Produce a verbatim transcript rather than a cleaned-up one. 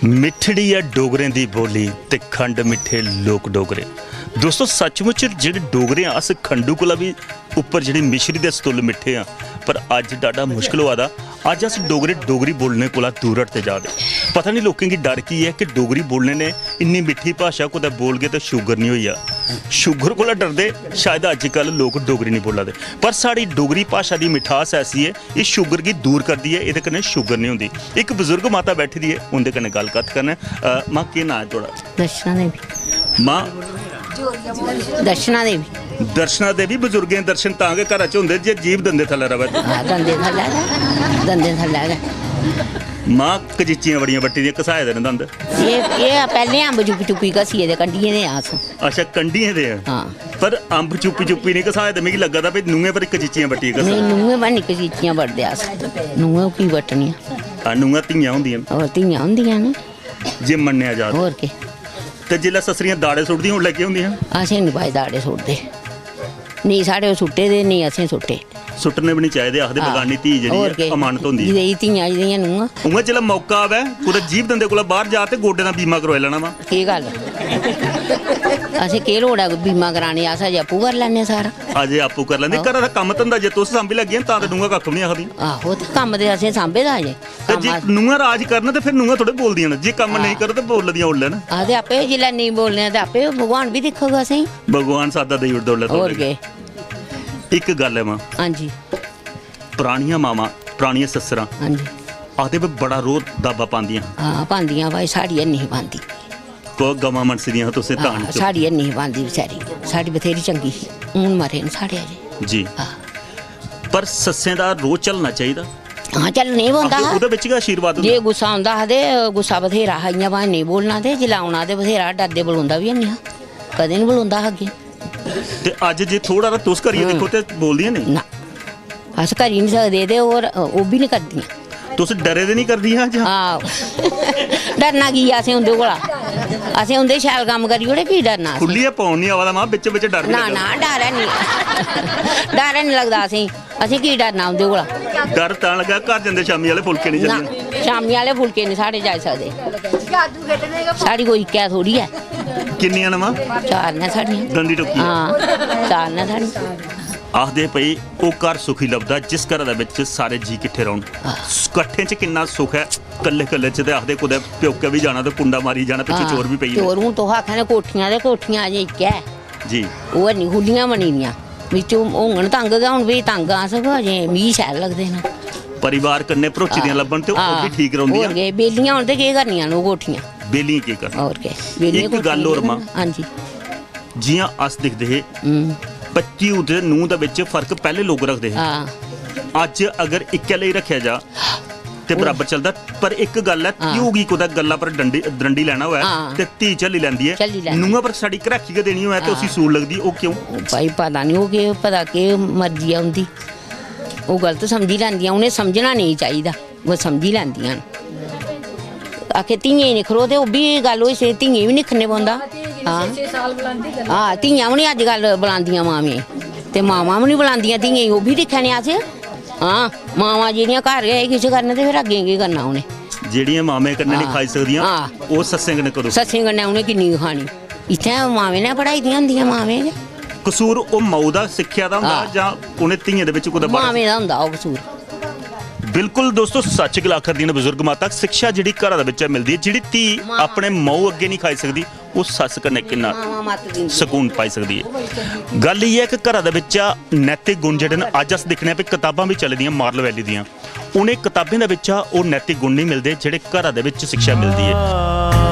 मिट्ठड़ी ऐ डोगरें दी बोली ते खंड मिट्ठे लोक डोगरे। दोस्तो, सचमुच जेह्ड़े डोगरे आं, अस खंडू कोला बी उप्पर जेह्ड़ी मिश्री दे सतुल्ल मिट्ठे आं। पर अज्ज डाढा मुश्कल होआ दा। अज्ज अस डोगरे डोगरी बोलने कोला दूर हटदे जा दे। पता निं लोकें गी डर की ऐ कि डोगरी बोलने ने इन्नी मिट्ठी भाशा कुतै बोलगे ते शुगर निं होई जा। शुगर कोला डरदे शायद अज्जकल लोक डोगरी निं बोला दे। पर साढ़ी डोगरी भाशा दी मिठास ऐसी ऐ, एह् शुगर गी दूर करदी ऐ, एह्दे कन्नै शुगर निं होंदी। इक बजुर्ग माता बैठी दी ऐ, उं'दे कन्नै गल्ल कत्थ करने आं। अ, मां, केह् नांऽ ऐ थुआढ़ा? दर्शना देवी। मां? दर्शना देवी। दर्शना देवी, बजुर्गें दर्शन तां गै घरा च होंदे जे जीभ दंदे थल्लै र'वै ते। हां, दंदे थल्लै गै, दंदे थल्लै गै। मां, कचीचियां बड़ियां बट्टी दियां, घसाए दे न दंद। एह्, एह् पैह्लें अम्ब चुप्पी चुप्पी घसियै ते कंढियें दे अस। अच्छा, कंढियें दे आ। हां। पर अम्ब चुप्पी चुप्पी निं घसाए ते मिगी लग्गा दा भई नूहें पर कचीचियां बट्टियै घसदे। नेईं, नूहें पर निं कचीचियां बट्टदे अस। नूहें की बट्टनियां? हां, नूहां धियां होंदियां न। होर धियां होंदियां न। जे मन्नेआ जा ते। होर केह्? ते जिसलै सस्सरियां दाड़े सुट्टदियां, उसलै केह् होंदियां? असें निं भाई दाड़े सुट्टदे। नेईं साढ़े ओह् सुट्टे दे, नेईं असें सुट्टे। सुट्टने बी निं चाहिदे, आखदे हां। बगानी धी जेह्ड़ी होर ऐ, केह्? अमानत होंदी ऐ। जेही धियां, जेहियां नूहां। उ'आं जिसलै मौका आवै, कुतै जीभ दंदे कोला बाह्र जा ते गोड्डें दा बीमा करोआई लैना वा। केह् गल्ल? असें केह् लोड़ ऐ बीमा कराने, अस अजें आपूं करी लैन्ने सारा। अजें आपूं करी लैंदे। आहो। घरा दा कम्म धंदा जे तुस सांभी लैगियां, तां ते नूहां कक्ख बी निं आखदियां। आहो, ते कम्म ते असें सांभे दा अजें। ते जे कम्म अस नूहां राज करन ते फिर नूहां थोड़े बोलदियां न, जे कम्म हां। नेईं करो ते बोलदियां उसलै न। आखदे आपें जिसलै नेईं बोलने आं ते आपें भगवान बी दिक्खग असेंगी। भगवान सादा देई ओड़दा उसलै होर थोड़े। केह्? इक गल्ल ऐ मां, हां जी। परानियां मावां, परानियां सस्सरां हां जी। आखदे भाई बड़ा रोह् दाबा पांदियां। हां, पांदियां भाई, साढ़ी हैनी ही पांदी। को गवां मनसदियां हियां तुसें तां हां, निं चुप। साढ़ी हैनी ही पांदी बेचारी, साढ़ी बथेरी चंगी ही। हून मरे न साढ़े अजें। जी। हां। पर सस्सें दा रोह् झल्लना चाहिदा। हां, झल्लने पौंदा आखदे हा। ओह्दे बिच गै आशीर्वाद होंदा। जे गुस्सा औंदा हा ते गुस्सा बथेरा हा, इ'यां भाएं नेईं बोलना, ते जिसलै औना ते बथेरा डरदे बलोंदा बी हैनी हा। कदें निं बलोंदा हा अग्गें। ते अज्ज जे थोह्ड़ा हारा तुस करियै हम्म। दिक्खो ते बोलदियां नेईं? ना, अस करी निं सकदे ते होर ओह् बी निं करदियां। तुस डरे दे निं करदियां जां? हां। डरना की असें उं'दे कोला? असें उं'दे शैल कम्म करी ओड़े, फ्ही डरना असें। खु'ल्लियै पौन निं आवा दा मां, बिच बिच डर बी ना, लगदा। ना, डर है निं। डर है निं लगदा असेंगी। असें की डरना उं'दे कोला? डर तां लग्गा, घर जंदे शामी आह्ले फुलके निं ना, चलदे। शामी आह्ले फुलके निं साढ़े जाई सकदे। साढ़ी कोई इक्कै थोड़ी ऐ। किन्नियां न मां? चार न साढ़ियां। दंदी टुक्की ऐ। हां, चार न साढ़ियां। आखदे भई ओह् घर सुखी लभदा जिस घरै दे बिच सारे जी किट्ठे रौह्न। हां। कट्ठे च किन्ना सुख ऐ, कल्ले कल्ले च ते आखदे कुतै प्योकै बी जाना ते कुंडा मारी जाना, पिच्छे हां, चोर बी पेई जाना। चोर हून तुस आखा ने कोठियां ते कोठियां अजें इक्कै। जी। ओह् हैनी खु'ल्लियां बनी दियां। बिच्चों होङन तंग गै, हून भी तंग अस गै अजें, मिगी शैल लगदे न। परिवार कन्नै भरोची दियां हां। लब्भन ते ओह् हां। बी ठीक रौंह्दियां। होर केह्, बेलियां होन ते केह् करनियां न ओह् कोठियां? बेलियां केह् करना? होर केह्, बेलियां इक गल्ल कोठियां होर केह् मां, करनियां? हां जी। जि'यां अस दिखदे हे, हम्म। पति ते नूंह् दे बिच फर्क पैह्ले लोक रखदे हे। हां। अज्ज अगर इक्कै लेई रक्खेआ जा, ते बराबर चलदा। पर इक गल्ल ऐ, हां। धियो गी कुतै गल्ला पर डंडी, द्रंडी लैना होऐ हां। ते धी झल्ली लैंदी ऐ। झल्ली लैंदी। नूंहा पर साढ़ी घराखी गै देनी होऐ ते हां। उसी सूल लगदी, ओह् क्यों? ओह् भाई पता निं, ओह् केह्, पता केह् मर्जी ऐ उं'दी। ओह् गलत समझी लैंदियां, उ'नें समझना नेईं चाहिदा, ओह् समझी लैंदियां न। आखै धियें गी निक्खरो ते ओह् बी गल्ल होई सकदी, धियें गी बी निक्खरने पौंदा। हां। हां, धियां बी निं अजकल्ल बलांदियां मावें गी। ते मावां बी निं बलांदियां धियें गी, ओह् बी दिक्खा ने अस। हां, मावां जेह्ड़ियां घर गै एह् किश करन ते फिर अग्गें केह् करना उ'नें? जेह्ड़ियां मामें कन्नै निं हां। खाई सकदियां, हां। ओह् सस्सें कन्नै कदूं? सस्सें कन्नै उ'नें किन्नी खानी? इत्थै मावें ने पढ़ाई दियां होंदियां, मावें गै। कसूर ओह् माऊ दा सिक्खेआ दा होंदा हां। जां उ'नें धियें दे बिच कुतै बड़ा मावें दा होंदा ओह् कसूर। बिल्कुल दोस्तो, सच्च गला करदियां न बजुर्ग माता। शिक्षा जेह्ड़ी घरा दे बिच्चा मिलदी ऐ, जेह्ड़ी धी मां। अपने माऊ अग्गें निं खाई सकदी, ओह् सस्स कन्नै किन्ना मावां मत दिंदियां। सकून पाई सकदी ऐ। गल्ल इ'यै ऐ कि घरा दे बिच्चा नैतिक गुण जेह्ड़े न, अज्ज अस दिक्खने आं भई कताबां बी चली दियां moral value दियां, उ'नें कताबें दे बिच्चा ओह् नैतिक गुण निं मिलदे जेह्ड़े घरा दे बिच्च शिक्षा मिलदी ऐ।